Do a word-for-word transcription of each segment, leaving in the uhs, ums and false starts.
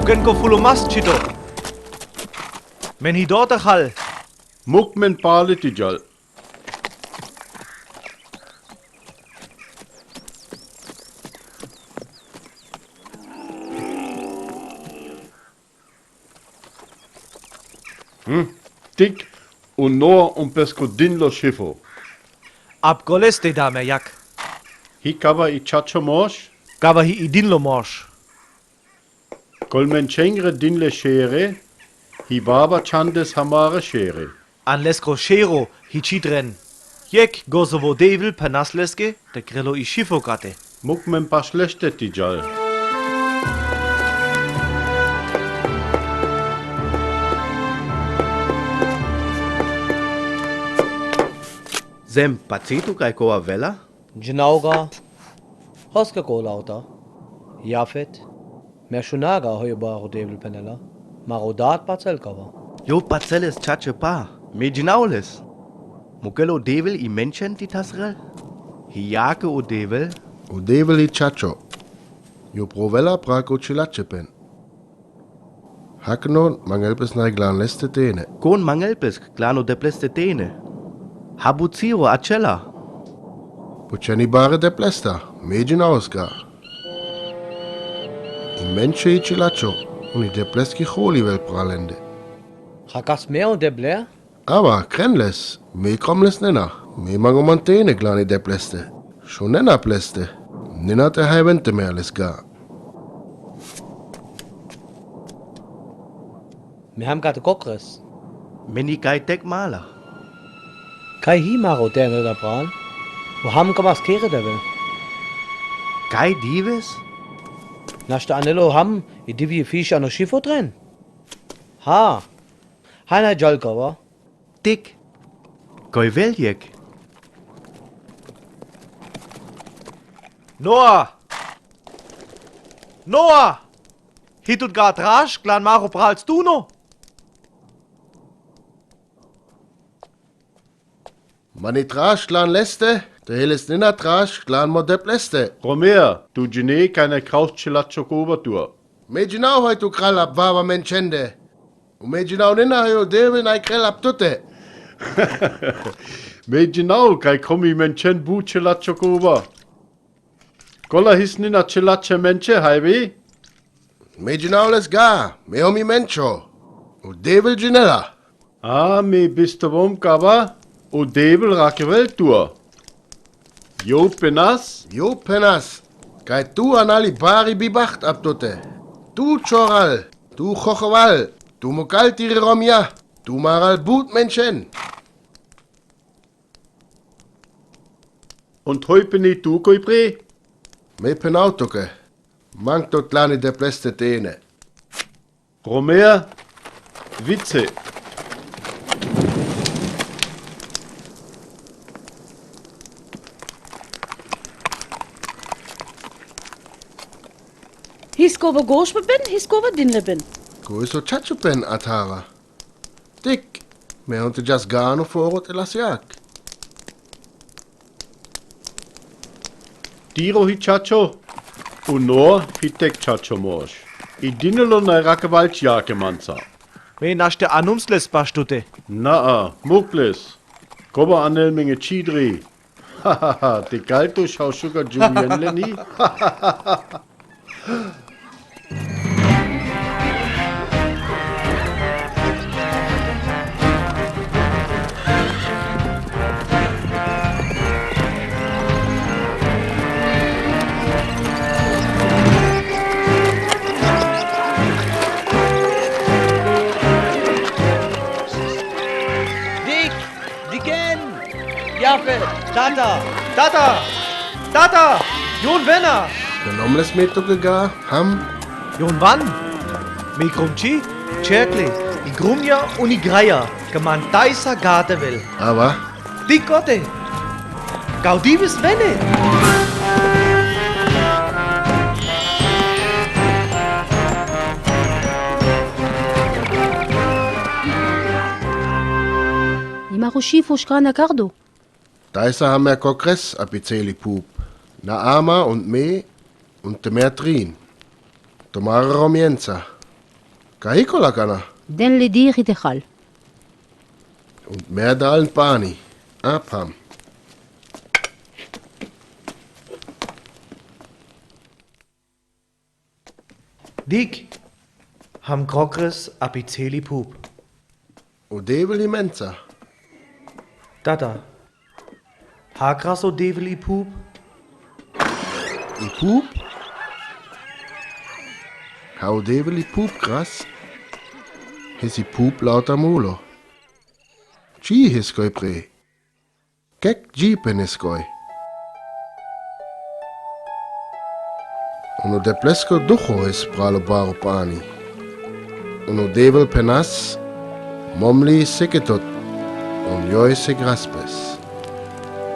Muk en ko fulo mas čhito. Men hi dôte hal. Muk men pale ti djal. Hm? Tik, un no un pesko dinlo šifo. Ap goles te dame jak. Hi kava i čačo môš? Kava hi i dinlo môš. Kol men čengre dinle šere, hi baba čandes hamare šere. An lesko šero hi čitren. Jek gozovo devel pe nas leske, te krelo i šifo kate. Muk men pa šlešte ti džal. Sem, pa citu kaj kova vela? Džinavga. Hoske ko lauta. Jafet. Me šunaga hoj baro devel penela. Maro dat pa cel kava. Jo pa celes čače pa. Me džinavles. Mukelo devel i menčen ti tasrel? Hi jake o devel? O devel hi čačo. Jo provela prako čilačepen. Haknon, mangelpes naj glan leste tene. Kon mangelpes glan o depleste tene? Habu ciro a čela. Počeni bare deplesta, me džinavska. I menče i čilačo, un i depleski holi vel pralende. Hakas me o deple? Ava, kren les, me kromles nena, me mango mantene glani depleste. Šo nena pleste, nena te hajvente me aleska. Me ham kate kokres. Me ni kaj tek mala. Kaj hi maro tene da pran? Vo ham ka maskere deve? Kaj dives? Našta anelo ham i divje fiš ano šifo tren? Ha. Hajna džalkava. Tik. Koj veljek. Noa! Noa! Hi tu ga traš, glan maro pralstuno? Mani traš glan leste, te heles nena traš glan mo depleste. Romea, tu džine kaj ne kraus čilačo koba tua. Me džinav hoj tu kralap vava menčende. U me džinav nena hoj o devel naj kralap tute. Me džinav kaj kromi menčen bu čilačo koba. Kola his nena čilače menče hajvi? Me džinav les ga, me hom i menčo. U devel džinela. A me bisto vom kava, u devel rakevel tua. Jo penas? Jo penas. Kaj tu anali bari bibaht ap tute. Tu čoral, tu hohoval, tu mokal tiri romja, tu maral but menčen. Un hoj peni tu koj pre? Me penav tuke. Mang to tlani depleste tene. Romea, vice. Hiskova gošpa ben, hiskova dinle ben. Ko iso čačo ben atava. Tik, me hon te džas gano foro te lasjak. Tiro hi čačo, u no hi tek čačo moš. I dinelo naj rakavalč jake manca. Me našti anums les paštute. Naa, muk les. Koba anel menge čidri. Ha, ha, ha, te kalto šaušuka džuvjen leni. Tata, tata, tata, jon wena. Te nōmles me to ke ga, ham? Jon wan? Me krumchi, čerkle, i grumja un i greja, ke man tajsa gate wel. Awa? Di kote. Gau di wis wene. I maruši fu škana kardo. Tajsa ham me kokres, a piceli pup. Na ama un me un te me atrin. Tomara romienca. Ka hikola kana? Den le diri te hal. Un me dal pani. Apham. Dik, ham krokres a piceli pup. O devel i menca. Tata, ha kras o devel i pup? I pup? Ha o devel i pup kras? Hes i pup lauta mulo. Či hes koj pre? Kek dži pe nes koj. Ono deplesko duho hes, pralo baro pani. Ono devel pe nas, momli seketot, on joj se graspes.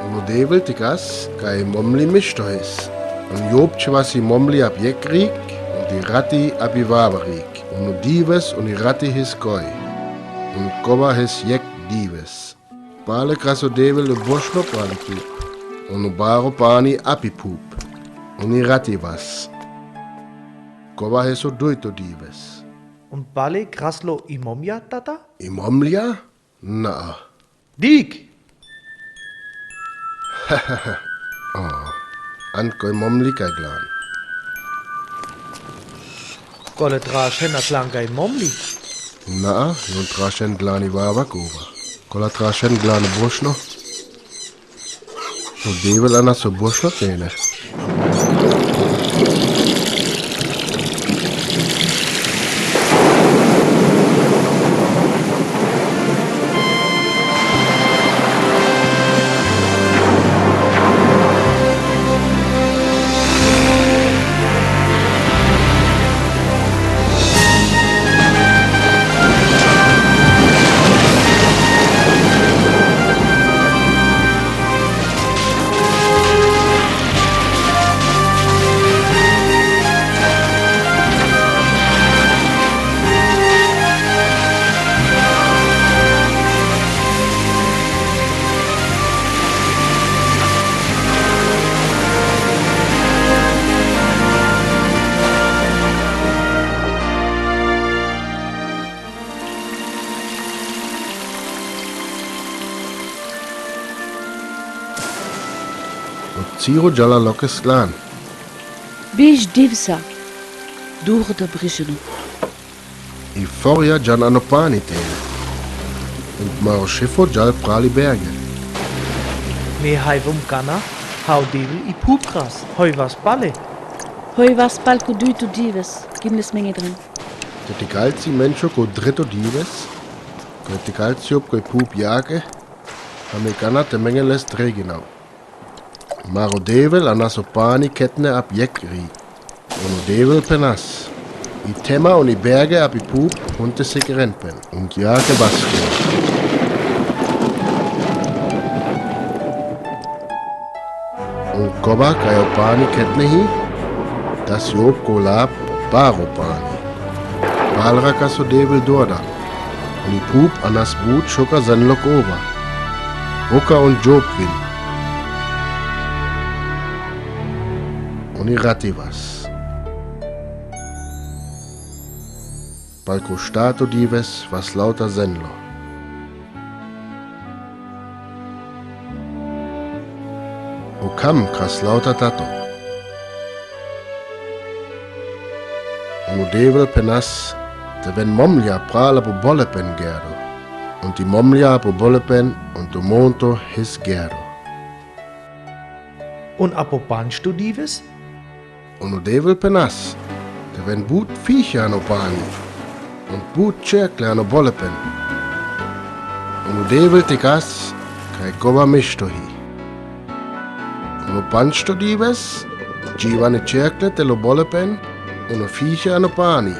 Ono devel tikas, kaj momli mišto hes. On jopčevas i momli ap jekh rik, on i rati ap i vava rik. Ono dives on i rati hes koj. On kova hes jekh dives. Pale kras o devel le bošno, prali pup. Ono baro pani api pup. Oni rati vas. Kova hes o dujto dives. Un pale kraslo i momlja, tata? I momlja? Na. Dik! O, an koj momli kaj glan. Kole traš hen a klangaj momli? Na, jon traš hen glani vava kova. Kola traš hen glani bošno. O devel anas o bošno tene. Ot siro džala lokes glan. Biš divsa. Durda brišeno. I forja džan ano pani tene. Un maro šifo džal prali berge. Me haj vum kana, hau devel i pup kras, hoj vas pale. Hoj vas pal ko dujto dives, gimnes menge dren. Te tikalci menšo ko dreto dives, ko tikalci op koj pup jake, a me kana te menge les dreginau. Maro devel anas o pani ketne ap jekh rik. Ono devel pe nas. I tema on i berge ap i pup, honte se grenpen. Un jake basko. Un kova kaj o pani ketne hi, das jop ko lap baro pani. Palra kas o devel dorda. Oni pup anas but šoka zenlo kova. Oka on džop vin. Oni rati vas. Pal ko štato dives vas lauta zenlo. Okam kras lauta tato. Ono devel pe nas, te ven momlja prala po bolepen gero. Un ti momlja po bolepen, un to monto hes gero. Un apo panšto dives? Ono devel pe nas, te ven but fiche ano pani, un but čerkle ano bolepen. Ono devel te kas, kaj kova mišto hi. Ono panšto dives, djivan i čekle te lo bolepen, ono fiche ano pani.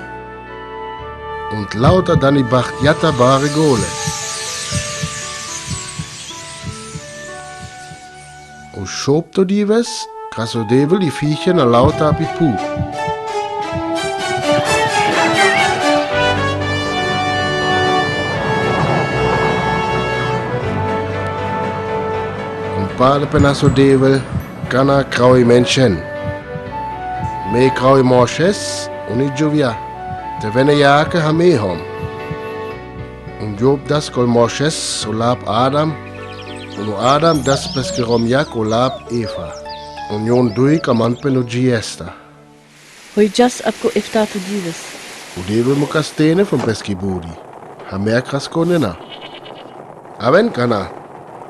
Un tlauta dan i bahtjata bare gole. O šopto dives, kras o devel i fiche na lauta api pŭ. Un pale pe nas o devel, kana krao i menšen. Me krao i Mošes, un i džuvja, te vene jake ha mehom. Un Job das kol Mošes o lap Adam, un o Adam das peske romjak o lap Eva. Un jon duj kaman pe no dži esta. Hoj džas apko eftato dives. O devel mo kastene fun peski budi. Ha me kras konena. Aven kana.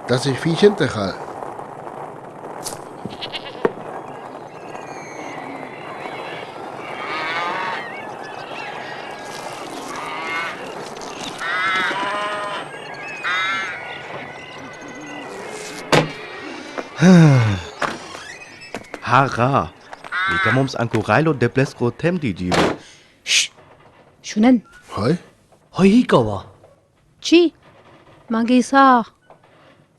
Das i fichen te hal. Hara, mi kamōm s' anko rejlo deplesko tem di djive. Š-, šunen. Hoj? Hoj, hikawa. Či, mangisa.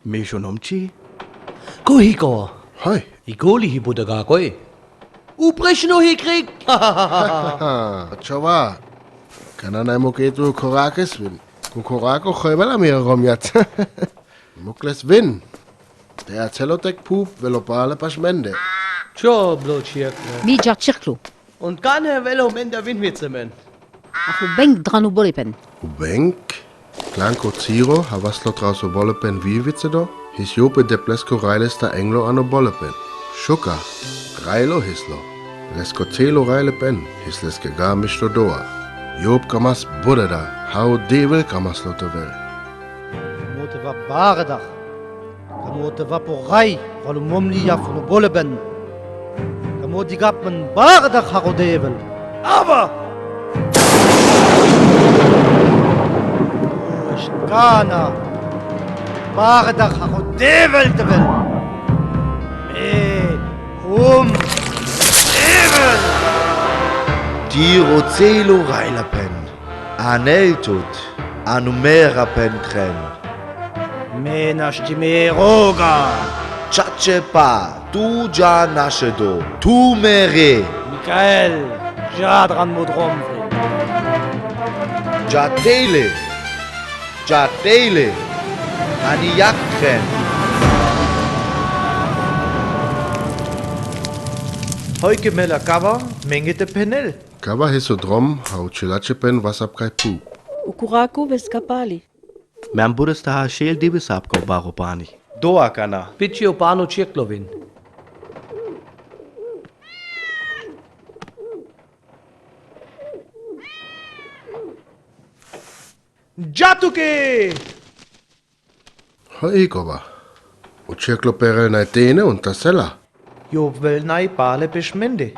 Me šunom či. Ko hikawa. Hoj. I goli hi buda ga koj. Uprešno hi krik. Čova. Kana naj mo ketu korakes vin. Ko korako hoj vela mi romjat. Mokles vin. Te a celo tek pup velo pale paš mende. Čo blo čirklo? Mi dža čirklo. Un kane velo mende vin vicemen. Ach u beng dran u bolepen. U beng? Klanko ciro, ha vaslo traus u bolepen vi vicedo, his Job e deplesko rejlesta englo ano bolepen. Šuka, rejlo hislo. Lesko celo rejlepen, his leske ga mišto doa. Job kamas bodeda, ha o devel kamas lo te vel. Kamo te va baredach. Kamo te va po rej, rolu momlija fun o bolepen. Kamo di gap men baredach har o devel. Awa! Škana. Baredach har o devel te vel. Me, um, devel. Tiro celo rejlepen. Anel tut, a numera pen tren. Me našti me roga. Čače pa, tu dža našedo, tu mere. Mikael, dža dran mo drom vrin. Dža tele, dža tele, ani jak tren. Hojke mela kawa, mengete penel. Kawa his o drom, ha o čelače pen vas apkaj pup. U kuraku ves kapali. Me amburesta ha šel divis apkaj baro pani. Doa kana. Piči o pano čeklovin. Džatuke! Hoj ikowa. O čeklo perel naj tene un ta sela. Job vel naj pale peš mende.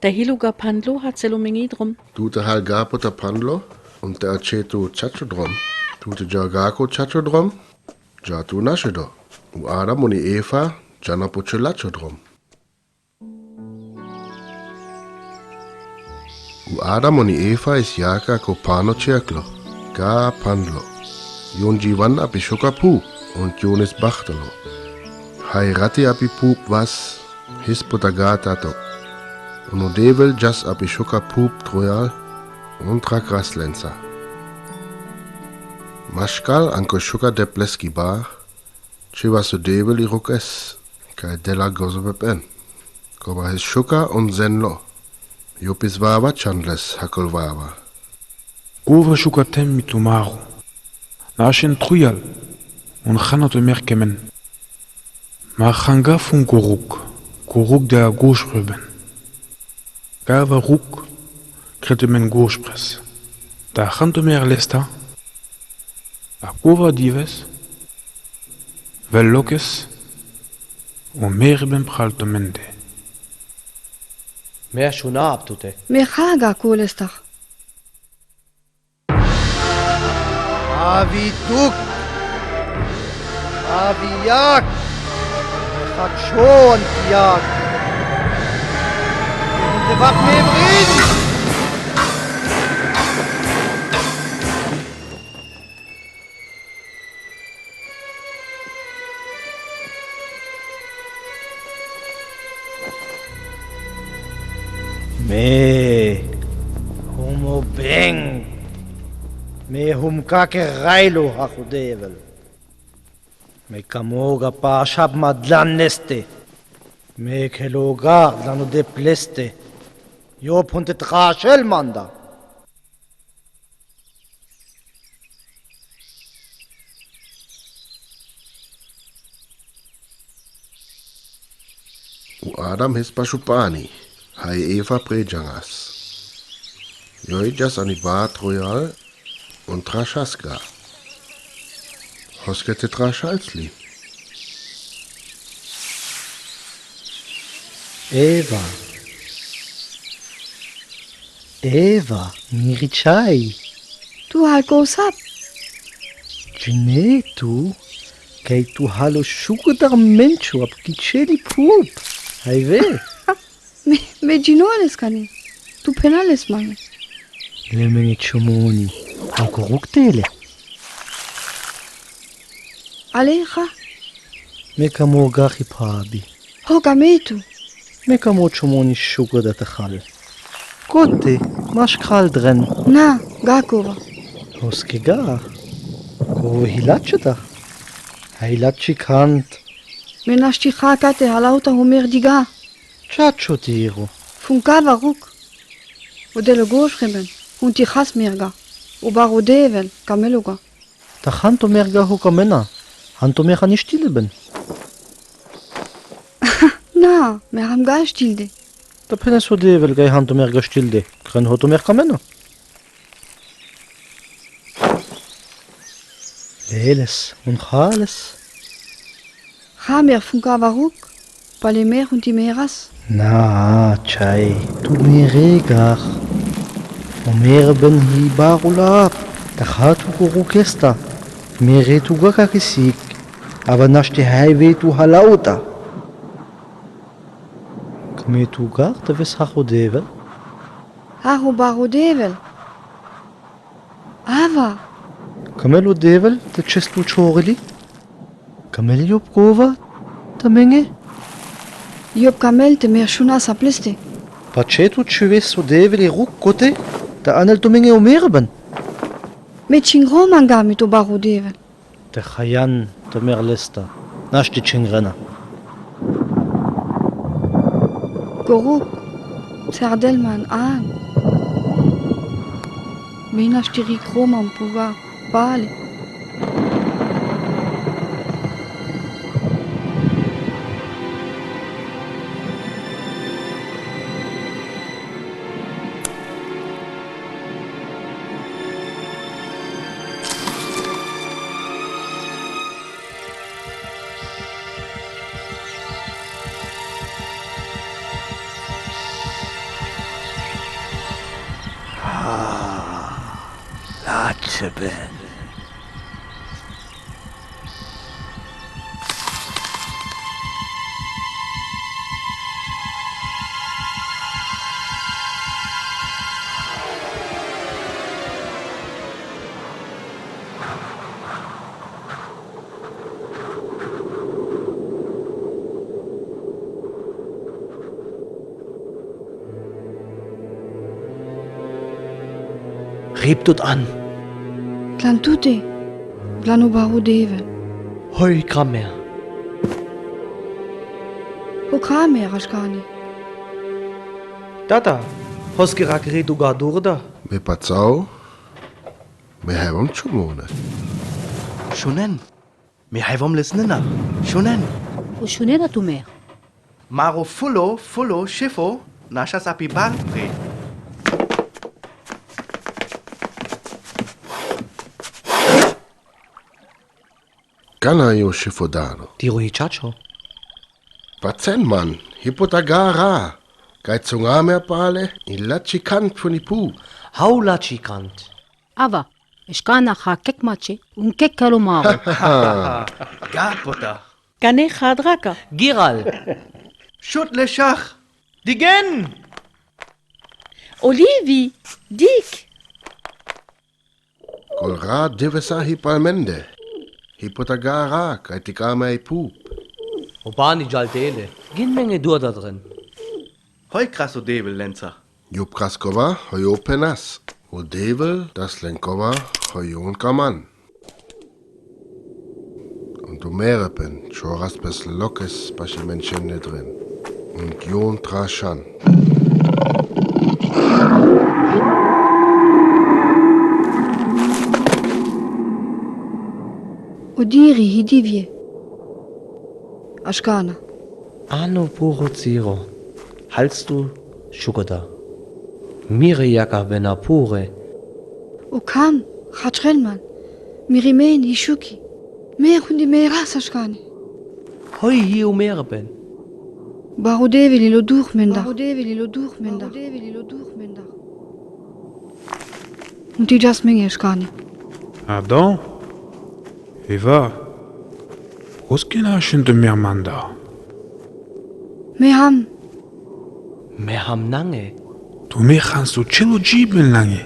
Ta hilu ga pandlo ha celo mengi drom. Tu te hal ga po ta pandlo, un te ačetu čačo drom. Tu te dža ga ko čačo drom, dža tu našedo. U Adam un i Eva, dža na po čelačo drom. U Adam un i Eva is jaka ko pano čeklo, ka pandlo. Jon dživan api šuka pup, un tjon is bahtalo. Haj rati api pup vas, his pota gata to. Un o devel džas api šuka pup trojal, un trak raslenca. Maškal anko šuka depleski ba, Čivas o devel i rukes, kaj dela gozo pe pen. Kowa his šuka un zenlo. Job is wawa čandles hakol wawa. Kowa šuka tem mi tu maru. Našen trujal, un hana to mer ke men. Ma hanga fun ko ruk, ko ruk dela gošpreben. Kawa ruk, krete men gošpres. Da han to mer lesta. A kowa dives, vel lokes, o mer ben pral to mende. Mer šuna ap tute. Mer haga ko lesta. Avi tuk. Aviak! Hakšo Antiak! Un de wak me vrin! Me hum o beng. Me hum kake rajlo, hako Devel. Me kamoga pa šap ma dlan leste. Me keloga dlan o dep leste. Job hon te trašel manda. O Adam hes pašupani, haj Eva pre džangas. Joj džas ani bát rojal, un trašas ga. Hoske te trašal sli. Eva. Eva, mi ričaj. Tu hal kosap? Dži ne tu, kaj tu halo šukudar menčo ap kičeli pup. Haj ve. Me, me dži no les kane. Tu phenal les mange. Le menge čomoni. Anko ruk tele. Ale, ha. Me kamo gahi pabi. Ho, kame tu. Me kamo čomoni šukuda te hal. Kote, maš kral dren. Na, ga kova. Hoske ga. Kova hi lačeta. Haj lači kant. Me našti ha kate halauta ho mer diga. Čačo tiro. Funkava ruk. O delo gošremen, hon ti has merga. O baro Devel, kamelo ga. Ta han to merga ho kamena, han to merga ni štilde ben. Na, me ham ga štilde. Ta phenes o Devel kaj han to merga štilde, kren ho to merga kamena. Leles, un hales. Ha mer funkava ruk, pale mer hon ti meras. Na, čaj, tu mere gar. O merben hi baro lap, ta ha tu ko ruk esta. Mere tu ga kake sik, ava našti haj ve tu halauta. Kame tu gar, te ves haro Devel? Haro baro Devel. Ava. Kamel o Devel te čes tu čorili? Kamel Job kova te menge? Job kamel te mer šunas ap leste. Pa če tu čuves o Devel i ruk kote, te anel to menge o merben. Me čingro manga mi to baro Devel. Te hajan te mer lesta, našti čingrena. Koruk, serdel man an. Me našti rik roman puga, pale. Ah, lačhe ben. Rip dut an. Dlan tute, dlan o baro Devel. Hoj kramer. Ho kramer, aškane. Tata, hoske rakri tu ga durda? Me pacao, me hevom čumone. Šunen. Me hevom lesnena. Šunen. O šunena tu mer. Maro fulo, fulo, šefo, našas api bar pre. Kana jo šefo dano? Tiro i čačo. Pacen man, hi pota gara, kaj cungame apale, i lači kant funi pu. Hau lači kant. Ava. Eškana hã kèk mače un kèk kalomaro. Gâpota. Kanê hã draka. Giral. Šut le šach. Digèn. Olivi, dik. Kol râ deve sa hi pal mende. Hi pota gâ râ, kaj ti kame aj pub. O pani djaltele. Gin menge duda dren. Hoj kras o devel lenca. Jop kras kova, hoj openas. O devel das len kova, hoj jon kaman. Un tu mere pen, čoras pes lokes paši menšene dren. Un jon trašan. O diri hi divje. Aškana. Ano puro ciro. Halstu šukota. Mire jaka vena pure. O kam, hačren man. Miri men hi šuki. Me hundi me ras aškani. Hoj hi u mere pen. Baru devel ilo duh menda. Baru devel ilo duh menda. Baru devel ilo duh menda. Un ti džas menge aškani. Adam? Eva? Koske našen tø mer manda? Me ham. Me ham nange. Tø mer han so čelo džiben nange.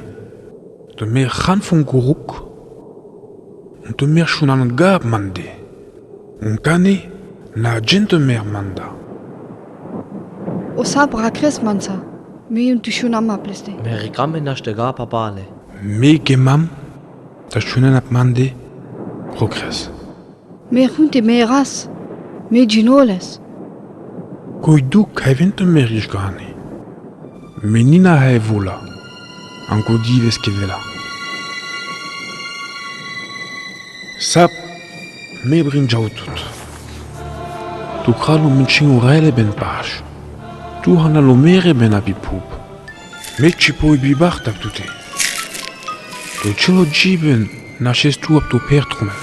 Tø mer han fon kuruk. Un tø mer šunan gab mande. Un kane na džen tø mer manda. O sap rakres mansa. Me un ti šunam apleste. Me rikame naštegâ papale. Me gemam. Ta šunen ap mande. Rokres. Me hunte me ras, me džinoles. Koj duk haj vento me riškane. Me nina haj vola, anko dives ke vela. Sap, me brinđa o tut. Tu kralo menčin o rele ben paš. Tu hanal o mere ben api pup. Me čipoj bi bahta tute. To čelo džiben našes tu ap to pertrumen.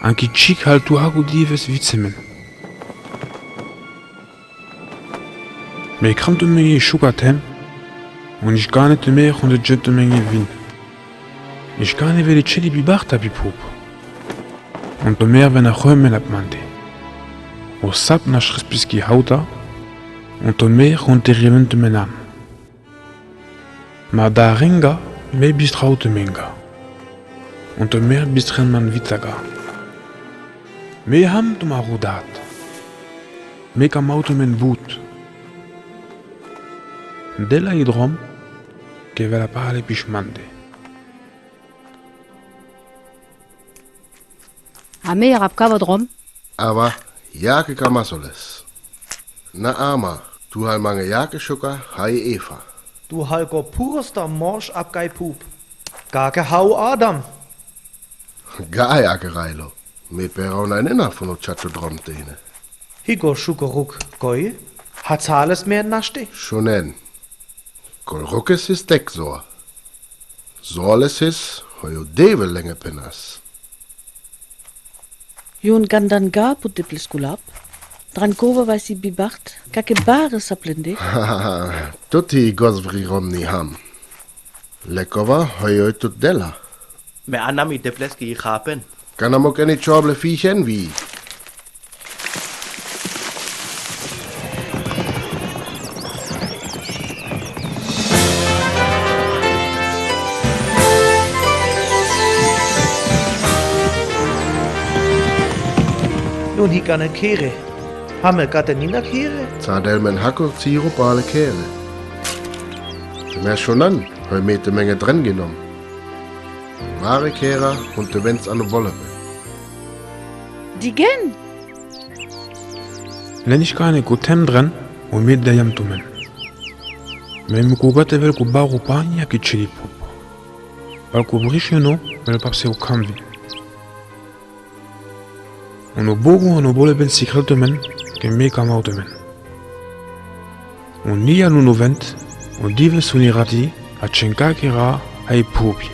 Anki čik hal tu hako dives vicemen. Me kram tø menge šuka tem, un iškane tø mer hunde džen tø menge vin. Iškane veli čeli bi bahta bi pup. Un tø mer vena hoj men ap mande. O sap naš respiski hauta, un tø mer hunde riven tø menam. Ma darenga, me bistrau tø menga. Un tø mer bistren man vitaga. Me ham tø marudat. Me kamau tø men but. Dela i drom, ke vela pale piš mande. Ame arab kava drom. Ava, jake kamasoles. Na ama, tu hal mange jake šuka, haj Eva. Tu hal go purosta moš ap kaj pup. Gake hau Adam. Ga jake rajlo. Me perau na nena fono čačo drom tene. Higo šuko ruk goj, ha cales me našti. Šunen. Kol rukes is tek zoa. Zoa les is, hoj o devel lenge penas. Jon gandan ga pute pleskulap. Dran kova vasi bi baht, kake bare saplende. Tuti gos vri rom ni ham. Le kova hoj o tut dela. Me anam i depleski i hapen. Kana mo keni čoble fichen vi. Nun hi gane kere. Hame gate nina kere? Cadel men hako ciro pale kere. Te me šunan, hoj me te menge dren genom. Mare kera un te vens an voleve. Digen! Leniškane ko tem dren, o me dajam tumen. Me mu ko gate vel ko baru panja ki čili pup. Pal ko brišeno, vel papse o kamvi. Ono bogu, ono bole ben sikrel tumen, ke me kamau tumen. Oni alu novent, o dives oni rati, a čenka kera, haj pupi.